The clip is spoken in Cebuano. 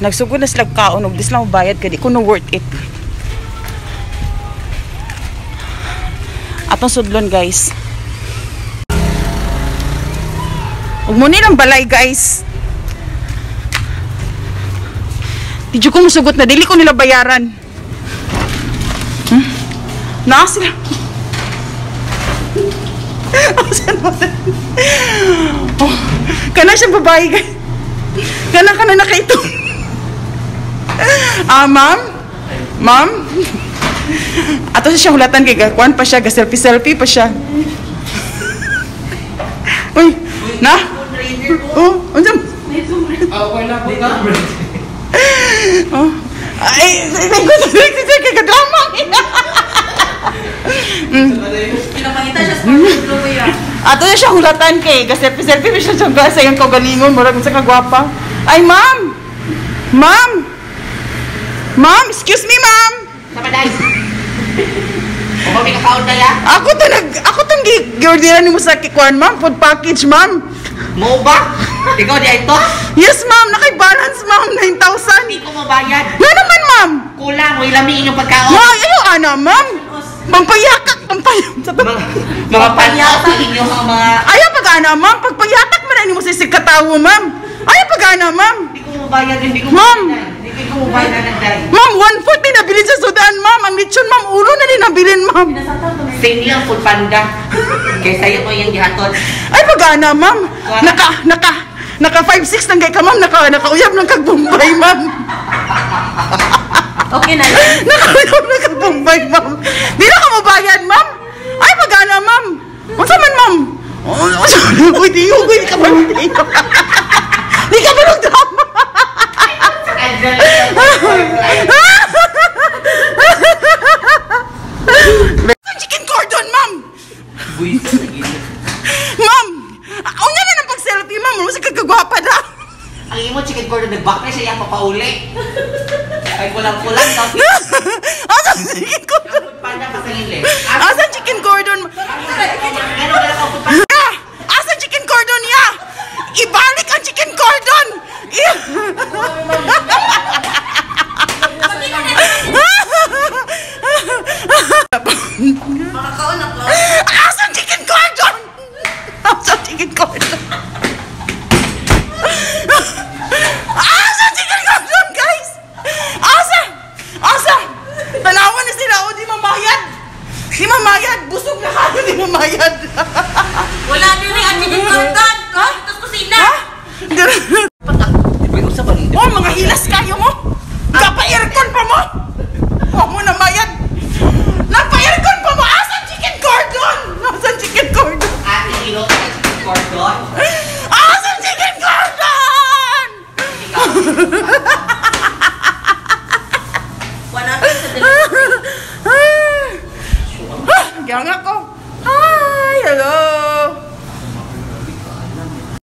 Nagsugod na sila kaon og di sila mobayad kay di ko no worth it. Atong sudlon, guys. Ug mo nilang balay, guys. Di jud ko musugot na dili ko nila bayaran. Naa sila. Asa na? Oh, kana siyang babae, guys. Kana kana nakaito. Ah, ma'am? Ma'am? Ato siya hulatan kay kuan pa siya, ga selfie selfie pa siya. Uy, na? Oh, unsa? Ah, wala po ka? Oh. Ay, ay, ay, ay, ay, drama. Pinapakita siya sa pagluto. Ato na siya hulatan kay ga selfie selfie pa siya sa iyang kaugalingon, murag unsa ka gwapa. Ay, ma'am. Ma'am. Ma'am, excuse me, ma'am. Sama day. O ba may kakaon na ya? Ako tong gi-orderan nimo sa kikuan, ma'am, food package, ma'am. Mo ba? Ikaw di ay to? Yes, ma'am, nakay balance, ma'am, 9,000. Hindi ko mabayad. Nga naman, ma'am. Kulang, may lami inyong pagkaon. Ma, ayo ana, ma'am. Pampayakak, pampayakak. Mga panyaw sa inyo ang mga. Ayaw pag ana, ma'am. Pagpayatak man na nimo sa isig katawo, ma'am. Ayaw pag ana, ma'am. Hindi ko mabayad, hindi ko Ma'am. Hindi ko mabayad na nagday. Ma'am, 140 nabilin sa sudan, ma'am. Ang lechon, ma'am, ulo na din nabilin, ma'am. Same lang food panda. Kay sayo ko yung gihatod. Ay pag ana, ma'am. Naka 5'6 nang kay ka, ma'am. Nakauyab ng kag Bombay, ma'am. Okay na lang. Nakauyab ng kag Bombay, ma'am. Di na ka mobayad, ma'am. Ay pag ana, ma'am. Unsa man, ma'am? Oh, uy, di uy, di ka ba? Di ka ba drama? Chicken cordon, ma'am. Ma'am, unya na ng pag-selfie, ma'am. Ano sa kagagwapa na? Ang imo chicken cordon nagbakle siya iyang papauli. Ay kulang-kulang daw. Asa chicken cordon? Food panda pa sa ile. Asa chicken cordon? Ano ka lang food panda? Ah! Asa chicken cordon niya? Ibalik ang chicken cordon! Makakaon ako. Asa chicken cordon? Asa chicken cordon? Asa chicken cordon, guys? Asa? Asa? Tanawan na sila, o di mamayad. Di mamayad. Busog na kayo, di mamayad. Wala din ang chicken cordon. Ha? Tapos kusina. Ha? Di usa ba ni? Oh, mga hilas kayo mo. Napa-aircon pa mo. Huwag mo na mayad. Napa-aircon pa mo. Asan chicken cordon? Asan chicken cordon? Ate ilo ka chicken cordon. Asan chicken cordon? Wala sa delivery. Ganga ko.